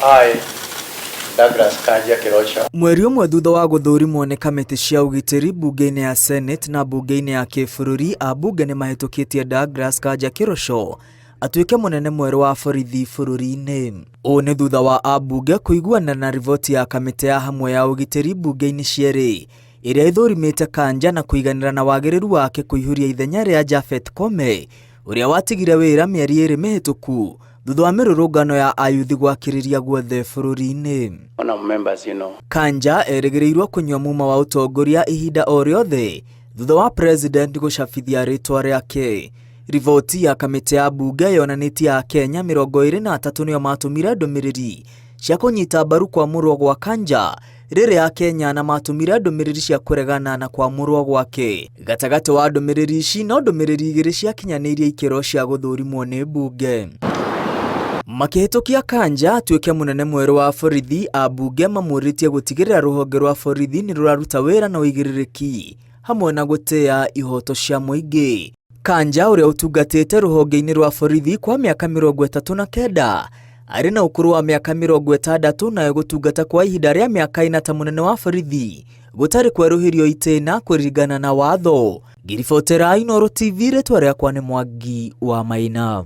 I, Douglas Kanja Kirocho. Mweri ũmwe thutha wa gũthũrimwo nĩ kamĩtĩ cia ũgitĩri mbunge-inĩ ya Senate na mbunge-inĩ ya kĩbũrũri, ambunge nĩ mahĩtũkĩtie Douglas Kanja Kĩroco atuĩke mũnene mwerũ wa borithi bũrũri-inĩ. Ũũ nĩ thutha wa ambunge kũiguana na riboti ya kamĩtĩ ya hamwe ya ũgitĩri mbunge-inĩ cierĩ ĩrĩa ĩthũrimĩte Kanja na kũiganĩra na wagĩrĩru wake kũihũria ithenya rĩa Japhet Koome ũrĩa watigire wĩra mĩeri ĩrĩ mĩhĩtũku thutha wa mĩrũrũngano ya ayuthi gwakĩrĩria guothe bũrũri-inĩ. Honorable members, you know. Kanja erĩgĩrĩirwo kũnyua muma wa ũtongoria ihinda o rĩothe thutha wa president gũcabithia rĩtwa rĩake. Riboti ya kamĩtĩ ya mbunge yonanĩtie Akenya 23 nĩo matũmire ndũmĩrĩri cia kũnyita mbaru kwamũrwo gwa Kanja rĩrĩa Akenya na matũmire ndũmĩrĩri cia kũregana na kwamũrwo gwake. Gatagatĩ wa ndũmĩrĩri ici no ndũmĩrĩri igĩrĩ ciakinyanĩirie ikĩro cia gũthũrimwo nĩ mbunge. Makĩhĩtũkia Kanja atuĩke mũnene mwerũ wa borithi, ambunge mamũrĩtie gũtigĩrĩra rũhonge rwa borithi nĩ rũraruta wĩra na ũigĩrĩrĩki hamwe na gũtĩa ihoto cia mũingĩ. Kanja ũrĩa ũtungatĩte rũhonge-inĩ rwa borithi kwa mĩaka 39 arĩ na ũkũrũ wa mĩaka 60 na egũtungata kwa ihinda rĩa mĩaka ĩna ta mũnene wa borithi gũtarĩ kwerũhĩrio itĩna kũringana na watho. Ngĩribotera Inooro TV rĩtwa rĩakwa nĩ Mwangi wa Maina.